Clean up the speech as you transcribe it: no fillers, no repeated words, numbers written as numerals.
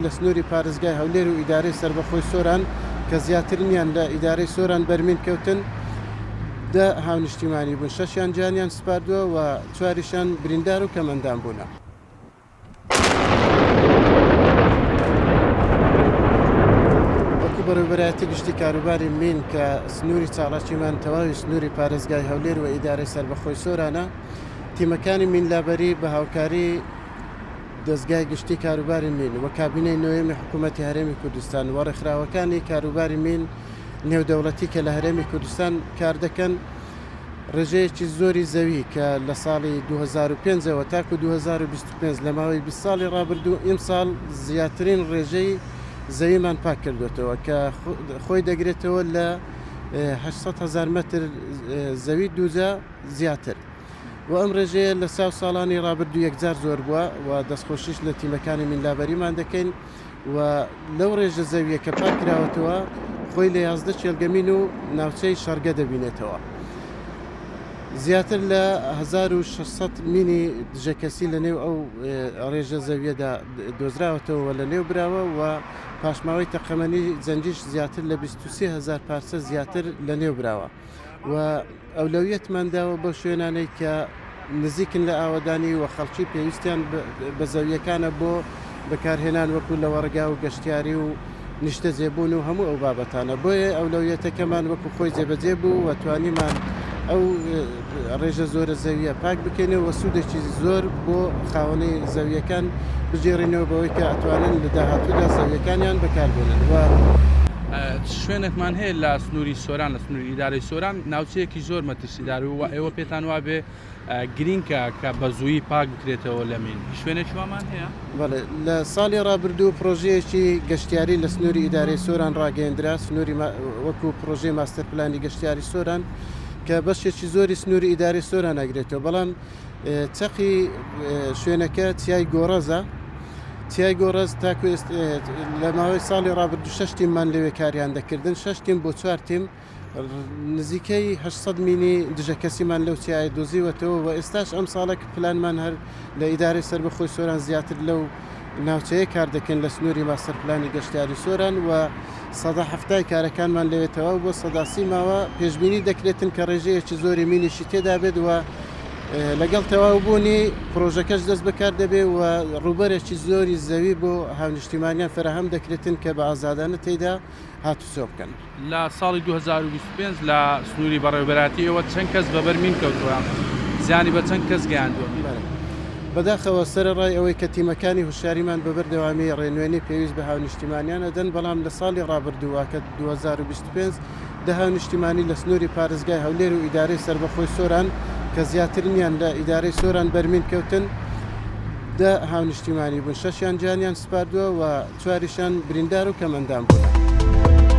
لە سنووری پارێزگای هەولێر و ئیدارەی سەربەخۆی سۆران کە زیاترینیان لە ئیدارەی سۆران بەرمین کەوتن، دە هاونیشتیمانی بوون، شەشیان گیانیان سپاردووە و چواریشیان بریندار و کەمئەندام بوونە. وەکو بەڕێوەبەرایەتی گشتی کاروباری مین کە سنووری چاڵاکیمان تەواوی سنووری پارێزگای هەولێر و ئیدارەی سەربەخۆی سۆرانە، تیمەکانی مینلابەری بە هاوکاری دەزگای گشتی کاروباری مین و کابینەی نۆیەمی حکوومەتی هەرێمی کوردستان و ڕێکخراوەکانی کاروباری مین نێودەوڵەتی کە لە هەرێمی کوردستان کار دەکەن ڕێژەیەکی زۆری زەوی کە لە ساڵی 2005 ەوە تاکو 2025 لە ماوەی 20 ساڵی ڕابردوو ئیمساڵ زیاترین ڕێژەی زەویمان پاک کردوێتەوە کە خۆی دەگرێتەوە لە 800 هزار مەتر زەوی دووجا زیاتر. و ئەم ڕێژەیە لە چاو ساڵانی ڕابردوو یەکجار زۆر بووە و دەستخۆشیش لە تیمەکانی مینلابەریمان دەکەین و لەو ڕێژە زەویە کە پاک کراوەتەوە خۆی لە 11 کێڵگە مین و ناوچەی شەڕگە دەبینێتەوە. زیاتر لە 1600 مینی دژەکەسی لە نێو ئەو ڕێژە زەویەدا دۆزراوەتەوە و لە نێو براوە و پاشماوەی تەقەمەنی جەنگیش زیاتر لە 23 هزار پارچە زیاتر لە نێو براوە. و ئەولەویەتمان داوە بەو شوێنانەی کە نزیکن لە ئاوەدانی و خەڵکی پێویستیان بە زەوییەکانە بۆ بەکارهێنان وەکو لەوەڕگا و گەشتیاری و نیشتەجێبوون و هەموو ئەو بابەتانە بۆیە ئەولەویەتەکەمان وەکو خۆی جێبەجێ بوو و توانیمان ئەو ڕێژە زۆرە زەوییە پاک بکەینەوە و سوودێکی زۆر بۆ خاوەنی زەوییەکان بگێڕینەوە بەوەی کە ئەتوانن لە داهاتوودا زەوییەکانیان بەکاربێنن و چ شوێنێکمان هەیە لە سنووری سۆران لە سنووری ئیدارەی سۆران ناوچەیەکی زۆر مەترسیدار و ئێوە پێتان وابێ گرینکە کە بە زوویی پاک بکرێتەوە لە مین شوێنێکی وامان هەیە؟ بەڵێ لە ساڵی ڕابردوو پڕۆژەیەکی گەشتیاری لە سنووری ئیدارەی سۆران ڕاگەیەندرا سنووری وەکو پڕۆژەی ماستەر پلانی گەشتیاری سۆران کە بەشێکی زۆری سنووری ئیدارەی سۆران ئەگرێتەوە بەڵام چەقی شوێنەکە چیای گۆڕەزە چیای گۆڕەز تاکو لە ماوەی ساڵی ڕابردوو شەش تیممان لەوێ کاریان دەکردن شەش تیم بۆ چوار تیم نزیکەی 800 مینی دژە کەسیمان لەو چیایە دۆزیوەتەوە و ئێستاش ئەم ساڵە پلانمان هەر لە ئیدارەی سەربەخۆی سۆران زیاتر لەو ناوچەیە کار دەکەین لە سنووری ماستەر پلانی گەشتیاری سۆران و 70% کارەکانمان لەوێ تەواو بۆ 30% ماوە پێشبینی دەکرێتن کە ڕێژەیەکی زۆری مینیشی تێدا بێت و لەگەڵ تەواوبوونی پرۆژەکەش دەست بەکار دەبێت و ڕووبەرێکی زۆری زەوی بۆ هاونیشتیمانیان فەراهەم دەکرێتن کە بە ئازادانە تێیدا هاتوچۆ بکەن. لە ساڵی 2025 لە سنووری بەڕێوەبەرایەتی ئێوە چەند کەس بەبەر مین کەوتووە؟ زیانی بە چەند کەس گەیاندووە مین؟ بەداخەوە سەرەڕای ئەوەی کە تیمەکانی هۆشیاریمان بە بەردەوامی ڕێنوێنی پێویست بە هاونیشتیمانیان ئەدەن، بەڵام لە ساڵی ڕابردوو کە 2025 دە هاونیشتیمانی لە سنووری پارێزگای هەولێر و ئیدارەی سەربەخۆی سۆران کە زیاترینیان لە ئیدارەی سۆران بەرمین کەوتن، دە هاونیشتیمانی بوون، شەشیان گیانیان سپاردووە و چواریشیان بریندار و کەمئەندام بوون.